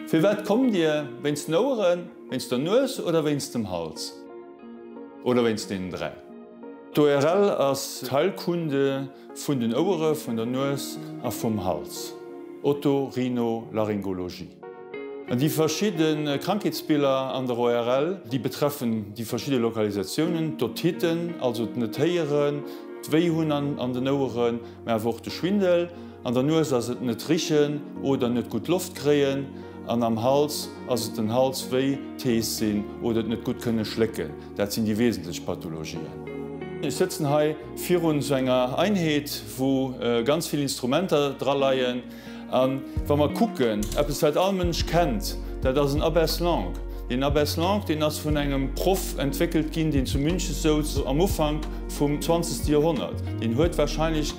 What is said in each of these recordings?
Firwat kommt Dir? Wéinst den Oueren, wéinst der Nues oder wéinst dem Hals? Oder wéinst deenen 3? D'ORL ass d'Heilkunde vun den Ouere, vun der Nues a vum Hals, Oto-Rhino-Laryngologie. An déi verschidde Krankheetsbiller an der ORL, déi betreffen déi verschidde Lokalisatiounen, d'Otitten, also d'Net-Héieren, d'Wéihunn an den Oueren, mä awer och de Schwindel. An der Nues ass et net richen oder net gutt Loft kréien an am Hals ass et den Halswéi, d'Hees sinn oder et net gutt kënne schlécken. Dat sinn déi wesentlech Pathologien. Ech sëtzen hei virun esou enger Einheet, wou ganz vill Instrumenter dra leien. A wa mer kucken, eppes wat all Mënsch kennt, dat ass en Abaisse-langue. Deen Abaisse-langue, deen ass vun engem Proff entwéckelt ginn, deen zu München souz am Ufank vum zwanzegste Joerhonnert. Deen huet wahrscheinlech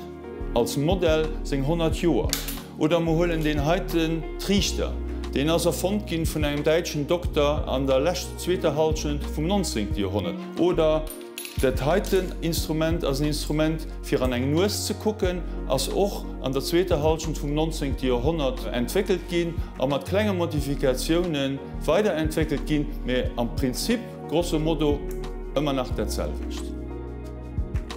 als Modell seng 100 Joer. Oder mer huelen deen heiten Triichter, deen ass erfonnt ginn vun engem däitschen Dokter an der lescht zweeter Halschent vum 19. Joerhonnert. Oder dat heiten Instrument ass en Instrument fir an eng Nues ze kucken, ass och an der zweeter Halschent vum 19. Joerhonnert entwéckelt ginn a mat klenge Modifikatioune weiderentwéckelt ginn, mä am Prinzip grosso modo ëmmer nach dat selwecht.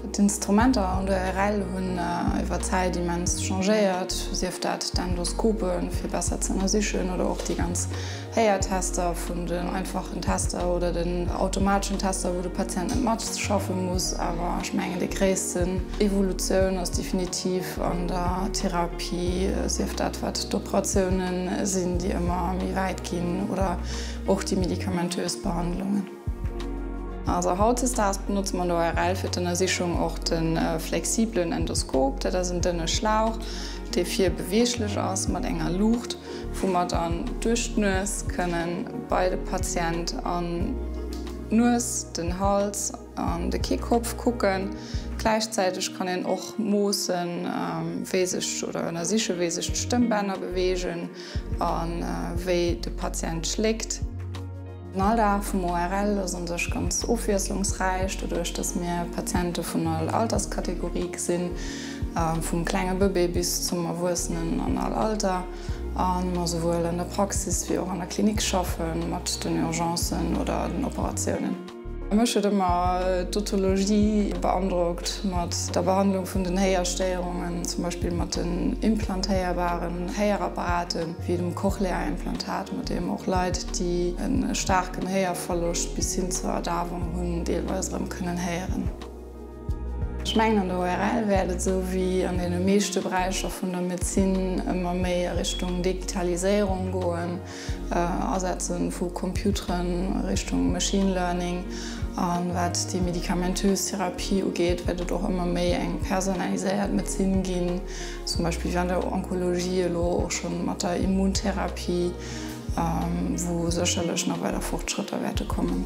D'Instrumenter an der ORL hunn iwwer d'Zäit immens changéiert, sief dat d'Endoskope fir besser ze ënnersichen oder och déi ganz Héiertester vun den einfachen Tester oder den automateschen Tester, wou de Patient net matschaffe muss. Awer ech mengen déi gréissten Evolutioun ass definitiv an der Therapie, sief dat wat d'Operatioune sinn, déi ëmmer méi wäit ginn oder och déi medikamentös Behandlungen. Also hautdesdaags benotze mer an der ORL fir d'Ënnersichung och de flexibelen Endoskop. Dat ass en dënne Schlauch, dee vir beweeglech ass mat enger Luucht, wou mer dann duerch d'Nues kënne bei de Patient an d'Nues, den Hals an de Kehlkopf kucken. Gläichzäiteg kann een och moossen, wéi sech oder ënnersiche wéi sech d'Stëmmbänner beweegen a wéi de Patient schléckt. Den Alldag vum ORL ass un sech ganz ofwiesslungsräich, doduerch dass mir Patiente vun all Alterskategorie gesinn, vum klenge Bëbee bis zum Erwuessenen an all Alter, a mer souwuel an der Praxis wéi och an der Klinik schaffe mat den Urgencen oder den Operatiounen. Mech huet ëmmer d'Otologie beandrockt mat der Behandlung vun den Héierstéierungen, zum Beispill mat den implantéierbaren Héierapparaten, wéi dem Cochlea-Implantat, mat deem och Leit, déi e staarken Héierverloscht bis hin zur Erdawung hunn, deelweis erëm kënnen héieren. Ech mengen, an der ORL wäert et esou wéi an deene meeschte Beräicher vun der Medezin ëmmer méi a Richtung Digitaliséierung goen, Asetze vu Computeren, Richtung Machine Learning. A wat déi medikamentös Therapie ugeet, wäert et och ëmmer méi eng personaliséiert Medezin ginn, zum Beispill wéi an der Onkologie elo och scho mat der Immuntherapie, wou sécherlech nach weider Fortschrëtter wäerte kommen.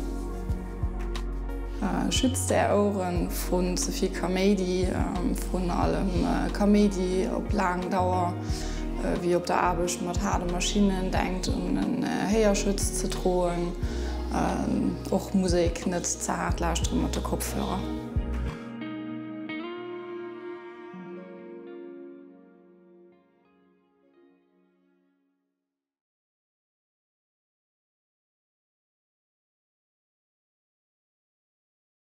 Schützt är Oueren vrun ze vill Kaméidi, vrun allem Kaméidi op laang Dauer, wéi op der Aarbecht mat haarde Maschinnen. Denkt un en Héierschutz ze droen. Och Musek net ze haart lauschteren mat de Kopfhörer.